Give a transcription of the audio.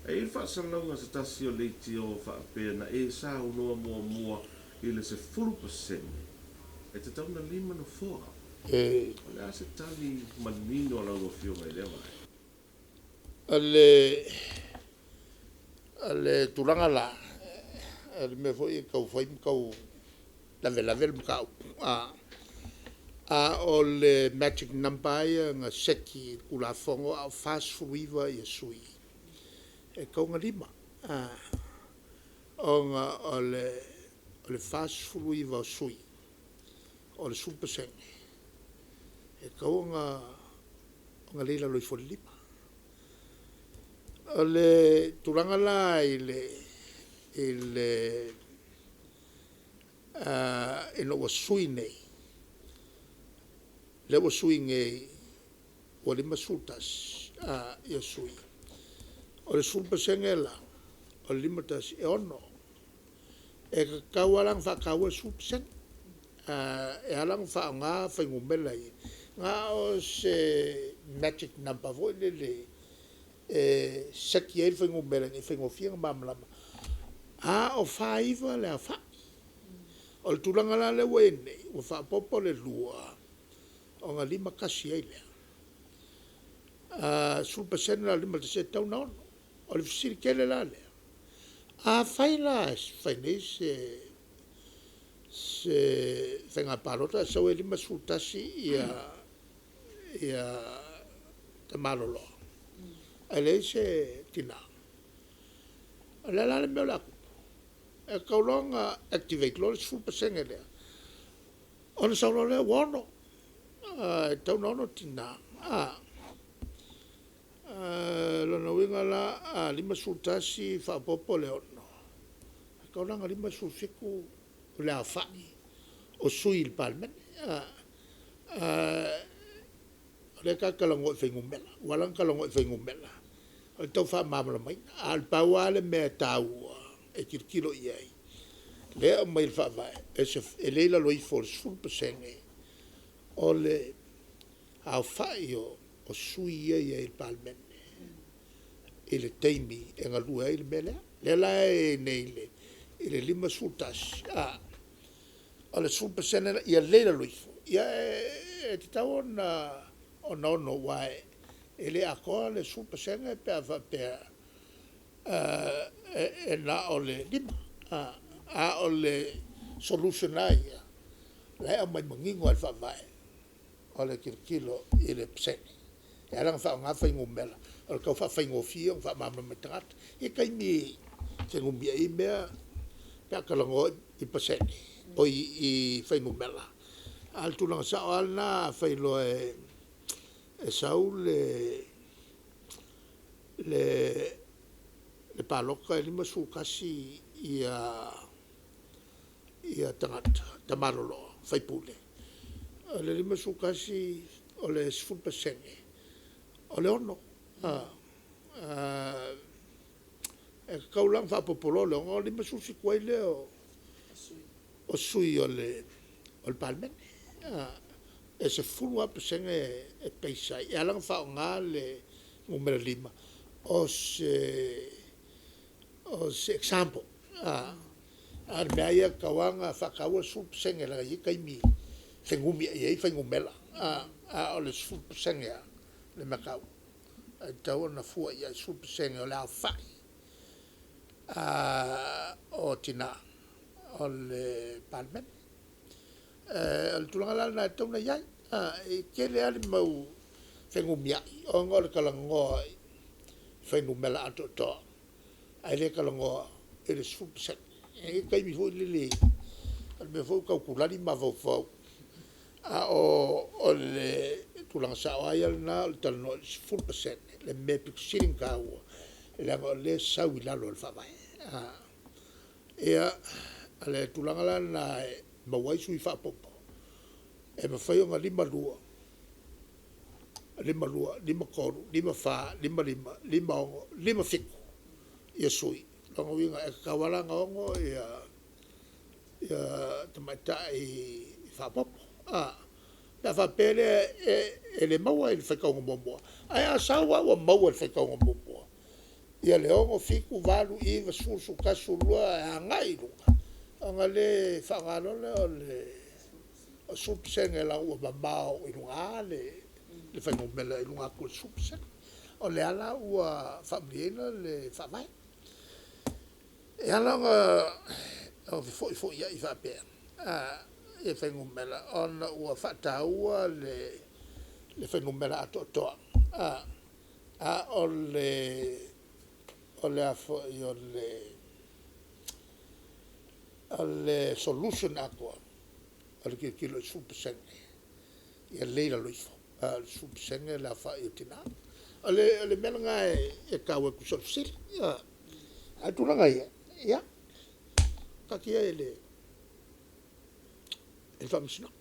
E i ai le faasalalauga a se tasi o leitio faapea na e saunoa muamua i le 10%, e tatau ona 5 nofoa. O le a se tali manino a lau Afioga i lea vaega? O le tulaga la, o le mea foi e tau fai ma tau lavelave le mataupu, a o le magic number lava ia na seti i le Tulafono a o 49 sui, e tatau ona 5. Ona o le 49 o sui o le 10%, e tatau ona le i lalo ifo o le 5. O le tulaga la i le ina ua sui nei, lea ua sui nei ua 51 sui, o le 10% la o le 51, e 6. E tatau lava la ona faataua le 10%. E ala ona faaaoga fuainumera ia, na o se magic number foi lele e seki ai le fuainumera ina ia faigofie ona malamalama, a o 49 le aofai. O le tulaga la lea ua i ai nei, ua faaopoopo le 2 ona 51 ai lea. 10% la o le 51 e tatau ona 6. O le fesili tele la lea, afai la e fai nei se faiga palota ae sau e 51 tama loaloa ae leai se tina, o le a la le mea o le a tupu? E tatau loa ona activate loa le 10% lea, ona sau loa lea ua 6. E tatau ona 6 tina. O lona uiga la a 51 faaopoopo le 6, e tatau la ona 57 le aofai o sui i le Palemene. O lea ta te talanoa i fuainumera, ua ala ona talanoa i fuainumera o le tau faamalamalamaina. Ae na pau lava le mea e taua e tilotilo i ai, lea e aumai e le Faavae, e le i lalo ifo o le 10% o le aofai o sui ia e i ai i le Palemene i le taimi e galue ai le mea lea. Lea la e i ai nei i le 51 a, o le 10% lea ia le i lalo ifo, ia e tatau ona 6 aua e le atoa le 10% pe a faapea e na o le 5. A o le solution lava ia, o la e aumai manino lava e le Faavae, o le tilotilo i le pasene. E ala ona faaaoga fuainumera o le tau faafaigofie ona faamalamalama i tagata. E i ai taimi e fenumiai ai mea pe a talanoa i pasene, oi i fuainumera. A o le tulaga sao lava lena, afai loa e sau le palota e 51 tagata tama loaloa faipule, o le 51 o le 10% o le 6. E tatau la ona faaopoopo loa le 6 ona 57 ai lea o sui o le Palemene. E 10 lava pasene e base ai. E ala ona faaaoga le numera 5 o se example. A o le mea lava ia e tatau lava ona faataua le 10% leaga e i ai taimi e fenumiai ai fuainumera. A o le 10% lava le mea taua e tatau ona fua i ai, 10% o le aofai o tina o le Palemene. O le tulaga la lena e tatau ona i ai. E tele lava le mau fenumiai ona o le talanoa i fuainumera atoatoa ae le talanoa i le 10%. E i ai taimi foi lele, o le mea foi ua tau tulali mafaufau, a o le tulaga sao lava ia lena o le talanoa i le 10% le mea e pito sili ona taua leaga o lea e sau i lalo o le Faavae. Ia, o le tulaga la lena e maua ai sui faaopoopo, e mafai ona 52, 52, 53, 54, 55, 56, 57 sui. O lona uiga e tatau lava la ona 6 tamaitai faaopoopo pe a faapea la e le maua i le faitauga muamua. Ae a sau lava ua maua i le faitauga muamua Ia le 6, 7, 8, 9, 10, 11, 12 e agai i luga, ona le faaaoga loa lea o le 10% leaga ua mamao i luga le fuainumera i luga atu o le 10%. O lea la ua faamalieina le faavae. E ala ona fefoifoiai faapea ia fuainumera ona ua faataua le fuainumera atoatoa, a o le a foi o le solution atoa, o le tilotilo i le 10% ia lea e i lalo ifo, a o le 10% le aofai o tina. O le mea lena e taua e tusa o le fesili. A o tulaga ia, ia taatia i le Faamasinoga.